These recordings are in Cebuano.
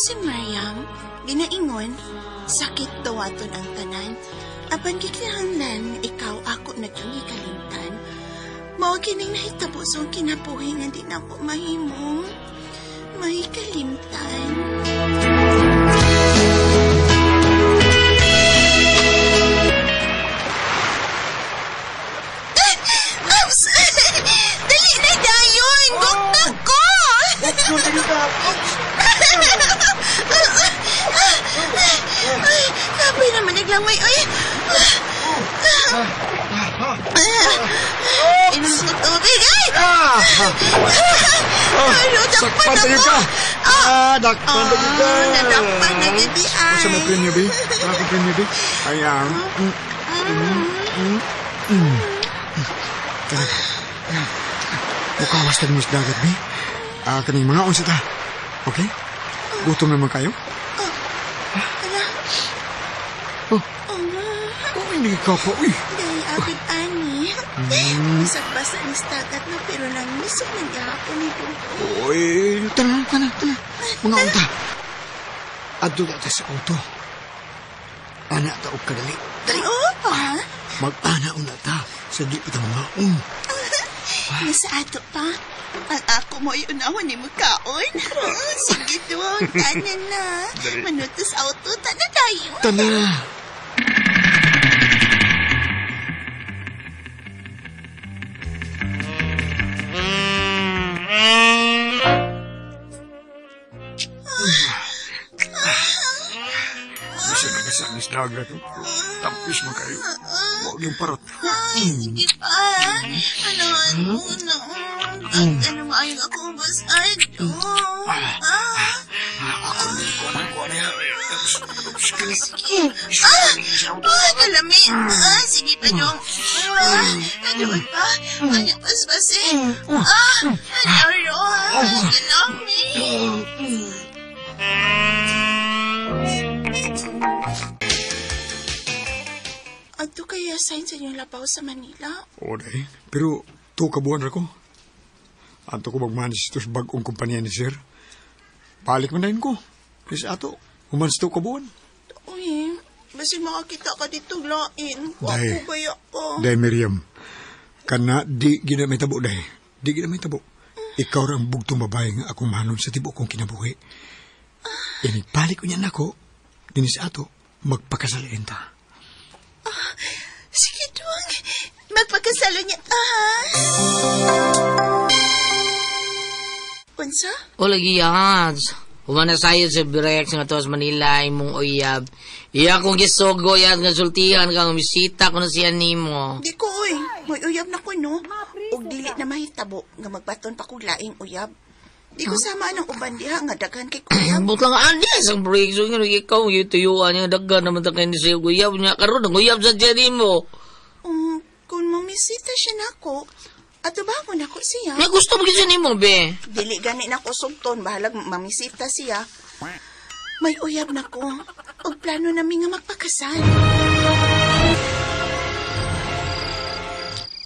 si Mariam, ginaingon, sakit dawaton ang tanan. Apan gikinahanglan, ikaw ako na yung ikalimtan. Mao kining nahitabo sa akong kinabuhi nga di na ako mahimong mahikalimtan. Oops! Dali na dayon! Gukta ko! Ay, kapoy naman naglangway. Ay! Inom ko tubig. Ay! Ano, dakpan Dakpan ako. ka. Dakpan na ka. Nadakpan na gabi ay. Sa may premyo, bi? Wala akong premyo, bi? Ayan. Mukawas tayo mas dagat, bi. Kaning mga unsa ta. Okay? Gutom naman kayo? Ala. Oh. Oh, hindi ka pa. Uy. Dahil abig ani. Bisag-basa ni dagat na pero nang misok man gahapon ni Dugo. Uy, tara, tara, tara. Mga unta. Adto na ta sa auto. Ana ta og kadali. Dali. Oh, pa. Mag-ana una ta. Sa di pa ta mga un. Nasa ato pa. Ang ako mo ay unahon ni mukaon. Sige doon, tanan na. Manutos auto, tanan tayo. Tana. Bisa na kasi ang isdagat. Tampis mo kayo. Huwag yung parot. Ay, sige pa. Ano, ano, ano. Ano maayong ako ubos? Ay, do. Ako na ko na ko na. Sige. Kalami. Sige pa, Dong. Doon pa. Ano, paspasin. Ano, kalami. Adto kaya sign sa inyong labaw sa Manila? Oo, day. Pero, to kabuan ra ko. Ato ko magmanis ito sa bagong kumpanya ni sir. Balik man na ko. Kasi ato, human sa to kabuan. Uy, basin makakita ka dito, lain. Day. Ako baya ko. Day, Miriam. Kana, di gina may tabo, day. Di gina may tabo. Ikaw ra ang bugtong babae nga akong mahanon sa tibuok kong kinabuhi. Inigbalik ko niya nako, dinis ato, magpakasalaan ta. Sige, Dong. Magpakasalo niya ta, ha? Unsa? O lagi yan. Humana sayo sa Birex nga to sa Manila, imong uyab. Iya kong gisugo yan, nga sultihan kang umisita ko na siya nimo. Di ko, oy. May uyab na ko, no? Ug dili na mahitabo nga magbaton pa kog laing uyab. Di ko sama ng uban diha nga daghan kay uyab. But lang ani sa break so nga ikaw gituyuan niya daghan naman ta kay siya uyab niya karon ang uyab sa siya nimo. Kung mamisita siya nako, ato ba ako nako siya? Nga gusto mo gyud siya nimo be. Dili gani nako sugton, bahalag mamisita siya. May uyab nako. Og plano nami nga magpakasal.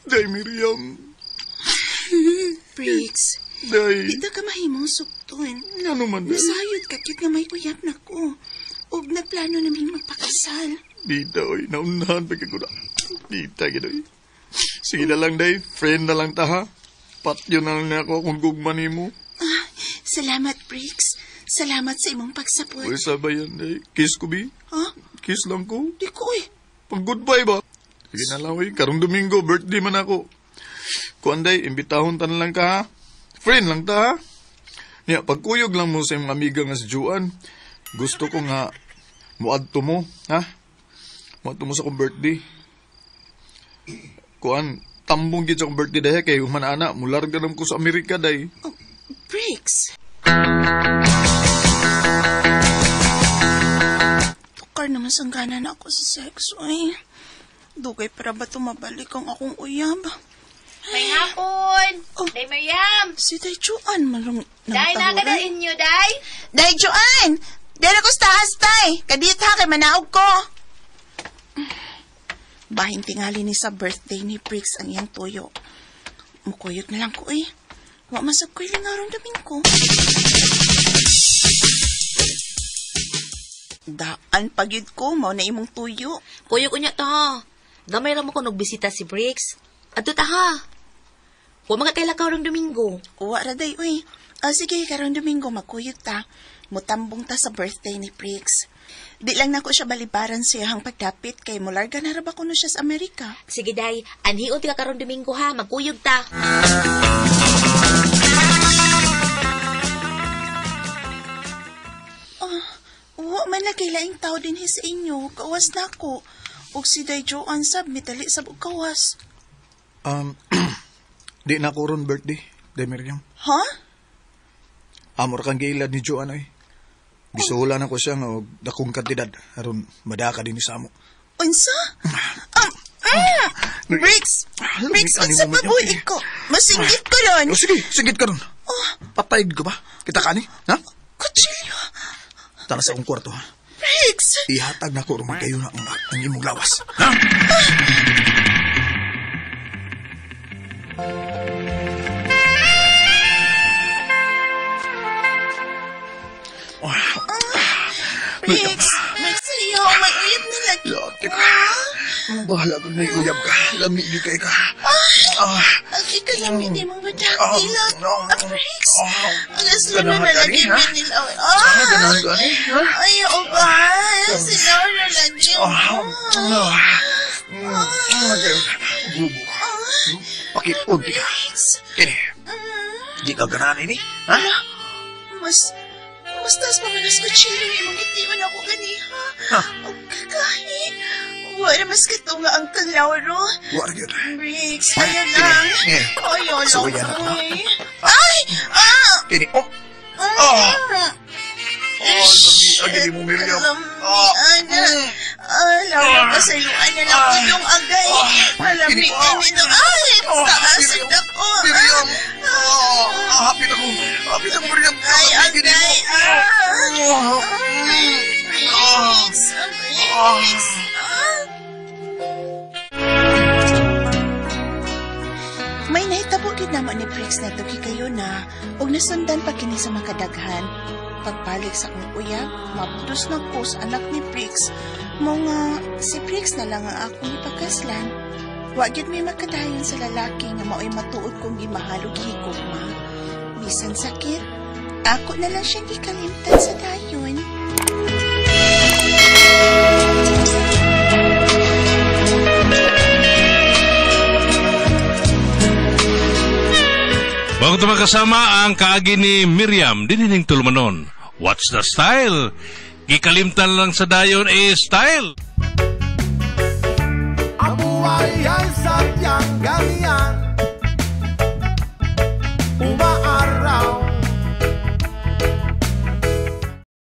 Day, Miriam. Briggs, Day. di ta ka mahimong sugton. Ano man, day? Nasayod ka cute nga may uyab nako. Og nagplano naming magpakasal. Di ta, oy. Naunahan pa ko na. Di ta, ginoy. Sige na lang, day. Friend na lang ta, ha? Patyo na lang ako kung gugma nimo. Salamat, Briggs. Salamat sa imong pagsapot. Uy, sabay yan, day. Kiss ko, bi. Ha? Kiss lang ko. Di ko, oy. Pag goodbye ba? Sige na lang, oy. Karong Domingo, birthday man ako. Kuan, day, imbitahon ta na lang ka, ha? Friend lang ta, ha? Niya, pagkuyog lang mo sa imong amiga nga si Juan. Gusto ko nga muadto mo, ha? Muadto mo sa akong birthday. Kuan, tambong gid sa akong birthday dahi kay human ana, mularga naman ko sa Amerika day. Oh, Briggs. Tukar naman sanggana na ako sa sex, oy. Dugay para ba tumabalik ang akong uyab? May hapon. Oh. Day Mariam. Si Day Juan, malong Day na ka na inyo, Day. Day Juan! Dere ko sa taas, tay! Kadiyot ha, kay manaog ko! Bahin tingali ni sa birthday ni Briggs ang iyang tuyo. Mukuyot na lang ko eh. Wa masab ko'y lingarong damin ko. Daan pagyud ko, mao na imong tuyo. Kuyog unya ta ha. Gamay ra mo ko nagbisita si Briggs. Adto ta ha. Wa mga kaila karong Domingo. Uwa ra day, uy. Ah, sige, karon Domingo, magkuyog ta. Mutambong ta sa birthday ni Briggs. Di lang nako siya balibaran sa iyang pagdapit kay mularga na ra ba kuno siya sa Amerika. Sige day, anhion ti ka karong Domingo ha, magkuyog ta. Wa man na kay laing tao dinhi sa inyo, kawas na ako. Ug si Day Joanne sab mitali sab og kawas. Di na ko ron birthday, Day Miriam. Ha? Amor kang giilad ni Joanne ay. Gisulan ako siya nga og dakong kantidad aron madaka din ni sa amo. Unsa? Briggs! Briggs, unsa pa buhi ko? Masinggit ko ron. Oh, sige, singgit ka ron. Patay ko ba? Kita ka ni? Ha? Kutsilyo. Tara sa akong kwarto, ha? Briggs! Ihatag na ko rumang kayo na ang imong lawas. Ha? Briggs! Briggs, ayaw. May uyab na lagi. Lati ka. Bahala ka na uyab ka. Lami di kay ka. Ah, Ang ikalami ni mga madakila. Ah, Briggs! ah. Ang aslo na Ganahan ka lagi ni, ha? nila. Ah! Ganahan ka ni, ha? Ayaw ba? Si Laura lagi. Ah, ah. Gubo ka. Pakit-unti ka. Briggs! Kini. Di ka ganahan ini, ha? Mas taas pa manas kutsilyo imong gitiman ako ganiha. Ha? Og kakahi. Wala mas katunga ang kang Lauro. Wala gyud. Briggs, ayaw lang. Eh. Ayaw lang. Suwayan ako, ha? Uy. Ay! Ah! Kini, oh. Ah! Oh, lami, agi mo, Miriam. Alam, Ah. ana. Ah, Laura, pasayuan na lang ko yung agay. Alam Kini, ni ah. nito. Ay, Ah, taas Miriam. ako. Miriam. Ah, hapit ako. Hapit ako, Miriam. Ay, Lami, gini mo. agay. Ah. Ah. Briggs, Briggs. Ah. May nahitabo gid namo ni Briggs na tuki kayo na ug nasundan pa kini sa makadaghan. Pagbalik sa akong uyab, mabdos na ko sa anak ni Briggs. Mo nga si Briggs na lang ang akong ipakaslan. Wa gyud may makadayon sa lalaki nga mao'y matuod kong gimahal ug gihigugma. Bisan sakit, ako na lang siyang gikalimtan sa dayon. Bago ito makasama ang kaagi ni Miriam, dinining tulumanon. What's the style? Gikalimtan lang sa dayon eh style. Ang buhay ay sadyang ganyan.